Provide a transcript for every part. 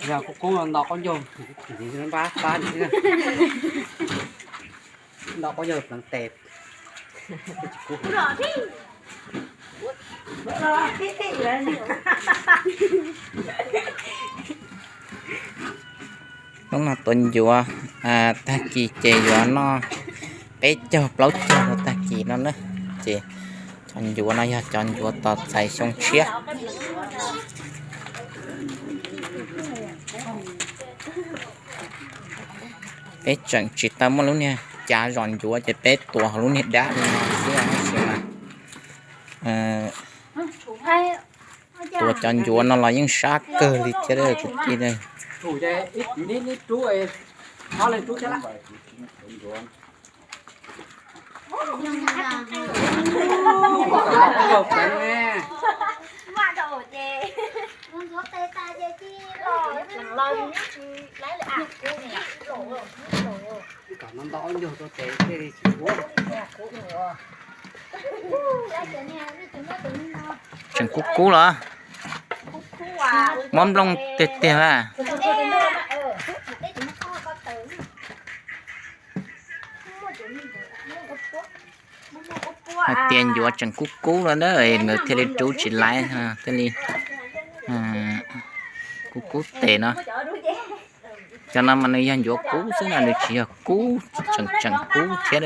Yog kuv kub nto qaub ncaug, npab pab nto qaub ncaug pleev tes. Hnub no tua ncuav, tag kis ces yuav noj peb caug plaub caug rau tag kis no na. Ces cov ncuav no yog cov ncuav tos txais xyoo tshiab. Peb tseem tsis tau muaj lub niag cav zom ncuav ces peb tua hauv lub niag dab li no xwb tab sis mas tua cov ncuav no los yeej sab kawg li thiab kwv tij. Tseem kub kub los? Mob nplooj tiag tiag a. Hais tias ncuav tseem kub kub los na, nkawd thiaj li rub tsis laib, thiaj li kub kub tes no. Cov no mas nws yog ncuav kub xwb na, nws tsis yog kub tseem tseem kub thiab.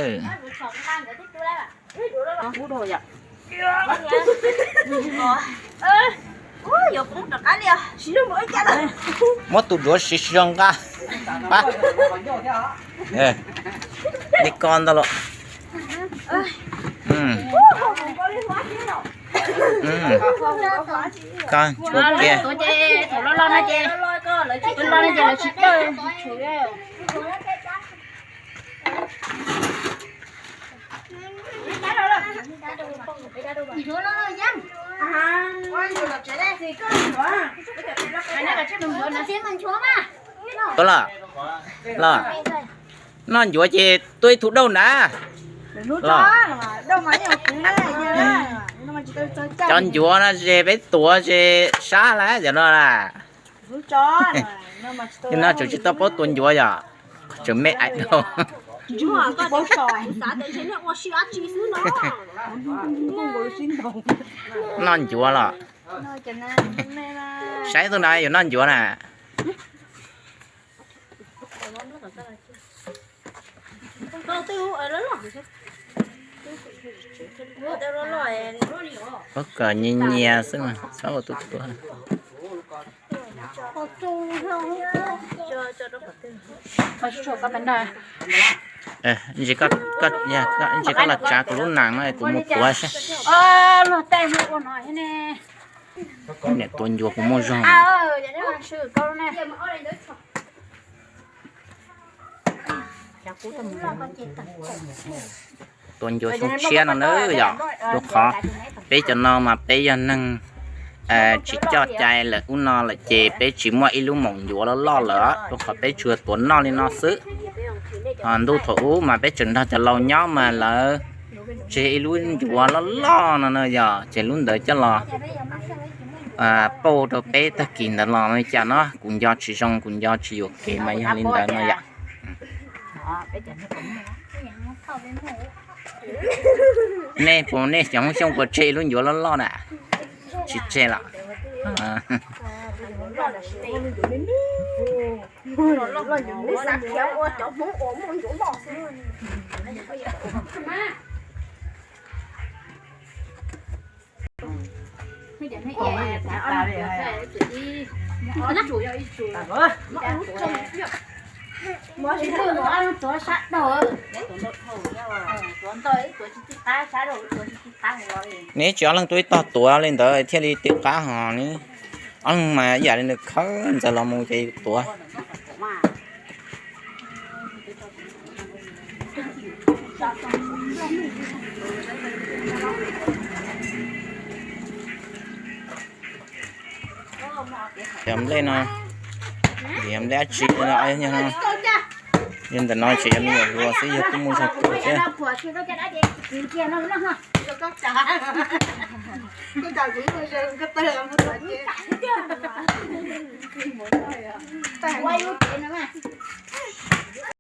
Muab tus duav siv zoo nqa. Li ko ntag los. Koj ntsuav kiag. Los, los, noj ncuav ces tuaj ib tug dauj na. Los, cov ncuav no ces peb tuav ces sab lawm cov no na. Nim no tseem tsis tau paub tua ncuav yom, tseem me ais dhau. Noj ncuav los? Saib tus na yuav noj ncuav na. Ua kom nyias nyias xwb mas txhob ua tus tuav. Ntsis koj los tsav kuv lub nas no kuv mus tuav seb. Niam tua ncuav kuv muaj zog. Tua ncuav xyoo tshiab no na yom, rau qhov peb cov no mas peb yog neeg tsis coj cai lawm ub no lawm ces peb tsis muaj ib lub moos ncuav loj loj lawm, rau qhov peb tsuas tuav noj li no xwb. Ho ntuj thaum ub mas peb tseem nrog cov laus nyob mas lawv tseg ib lub ncuav loj loj no na yom, ces lub ntawd coj los pauj rau peb tag kis ntawd los li cas no, kuv nco tsis zoo, kuv nco tsis yuam kev mas yog li ntawd no yom. Nej puas, nej cov Hmoob Xyooj puas tseg ib lub ncuav loj loj na? Tsis tseg los? Neb tsis ob leeg tuaj ib tog tuav li ntawd thiaj li tib qab hos ne. Ob leeg mas ib yam li nws khawb ntxawg los mus ces yus tuav. Cov nplej no, cov nplej dab tsi no, yog ntawm no tseem yog me nyuam hluas xwb, yog kuj muaj zog kawg thiab. Ua yus